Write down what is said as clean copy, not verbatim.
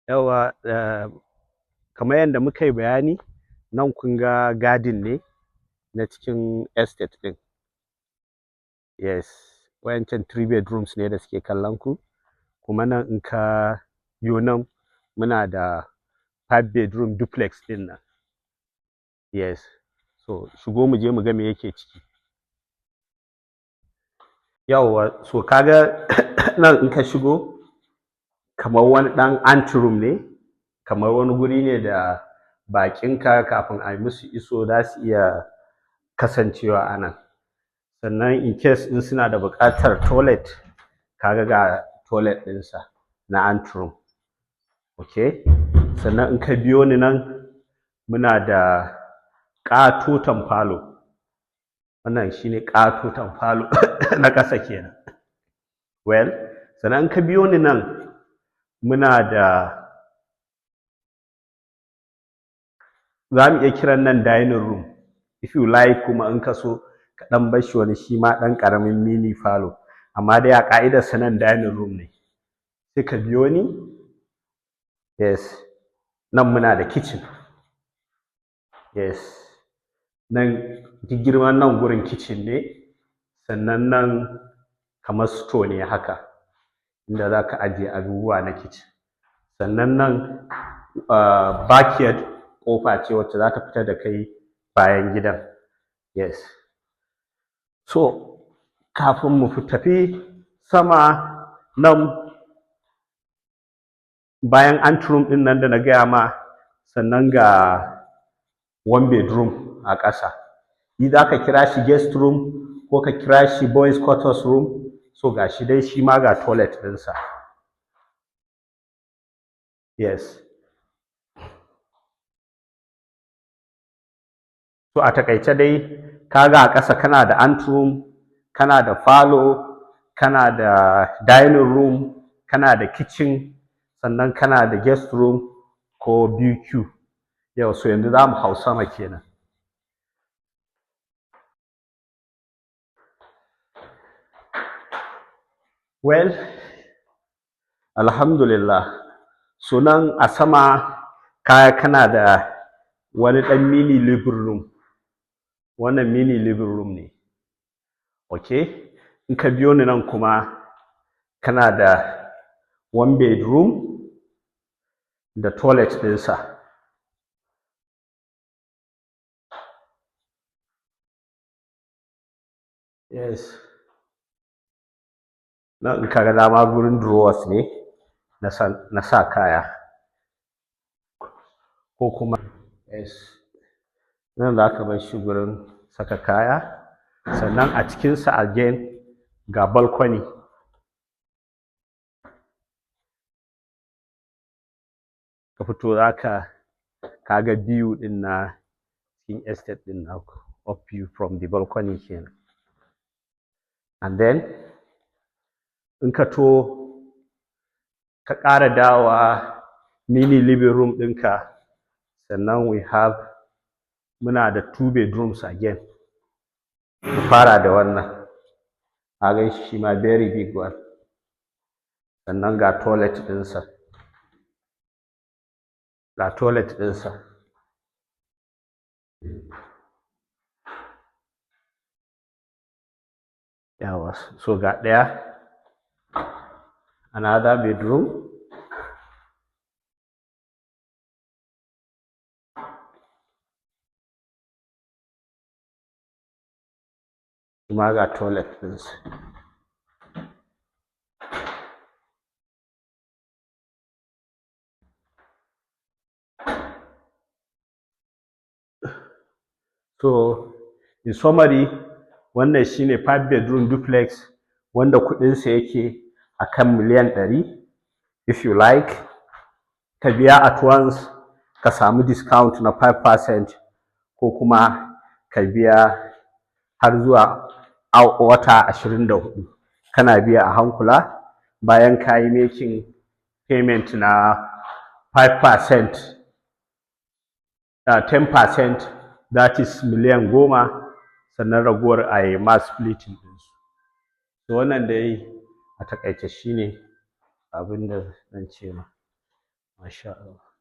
Yawwa, kamar yadda muka yi bayani, nan kun ga garden ne na cikin estate ɗin. Yes, wayancan three bedrooms ne da suke kallon ku. Kuma nan in ka yo nan, muna da five bedroom duplex ɗin nan. Yes, so shigo mu je mu ga me yake ciki. Yawwa, so kaga nan in ka shigo, kamar wani ɗan anteroom ne, kamar wani guri ne da baƙinka kafin a yi musu iso za su iya kasancewa a nan. Sannan in case in suna da buƙatar toilet, kaga ga toilet ɗinsa na anteroom. Okay, sannan in ka biyo ni nan, muna da ƙatoton falo. Wannan shine ƙatoton falo na ƙasa kenan. Well, sannan in ka biyo ni nan, muna da, za mu iya kiran nan dining room if you like, kuma in ka so ka ɗan bar shi wani shi ma ɗan ƙaramin mini falo, amma dai a ƙa'idarsa nan dining room ne. Sai ka biyo ni. Yes, nan muna da kitchen. Yes, nan duk girman nan gurin kitchen ne. Sannan nan kamar store ne haka, inda za ka ajiye abubuwa na kitchen. Sannan nan backyard ƙofa ce wacce za ta fita da kai bayan gidan. Yes, so kafin mu tafi sama, nan bayan anteroom ɗin nan da na gaya ma, sannan ga one bedroom a ƙasa. Za ka kira shi guest room ko ka kira shi boys quarters room. So ga shi dai, shi ma ga toilet ɗinsa. Yes, so a taƙaice dai, kaga a ƙasa kana da anteroom, kana da falo, kana da dining room, kana da kitchen, sannan kana da guest room ko BQ. Yau, so yanzu za mu hau sama kenan. Well, alhamdulillah. So nan a sama kaya kana da wani ɗan mini living room. Wannan mini living room ne. Okay, in ka biyo ni nan kuma, kana da one bedroom da toilet ɗinsa. Yes, nan in ka ga dama gurin drawers ne na sa kaya, ko kuma, yes, nan za ka bar shi gurin saka kaya. Sannan a cikinsa again ga balcony. Ka fito za ka ga view ɗin na cikin estate ɗin naku, up view from the balcony kenan. And then in ka to ka ƙara dawowa mini living room ɗinka, sannan we have, muna da two bedrooms again. Mu fara da wannan. Ka gan shi, shi ma very big one. Sannan ga toilet ɗinsa, ga toilet ɗinsa. Yawwa, so ga ɗaya, another bedroom. Kuma ga toilet ɗinsa. So in summary, wannan shine five bedroom duplex wanda kuɗinsa yake akan miliyan 100. If you like, ka biya at once ka samu discount na 5%, ko kuma ka biya har zuwa wata 24 kana biya a hankula, bayan ka yi making payment na 5%, 10%, that is miliyan 10, sannan ragowar a yi ma splitting ɗinsu. So wannan dai a taƙaice shine abin da zan ce ma. Masha Allah.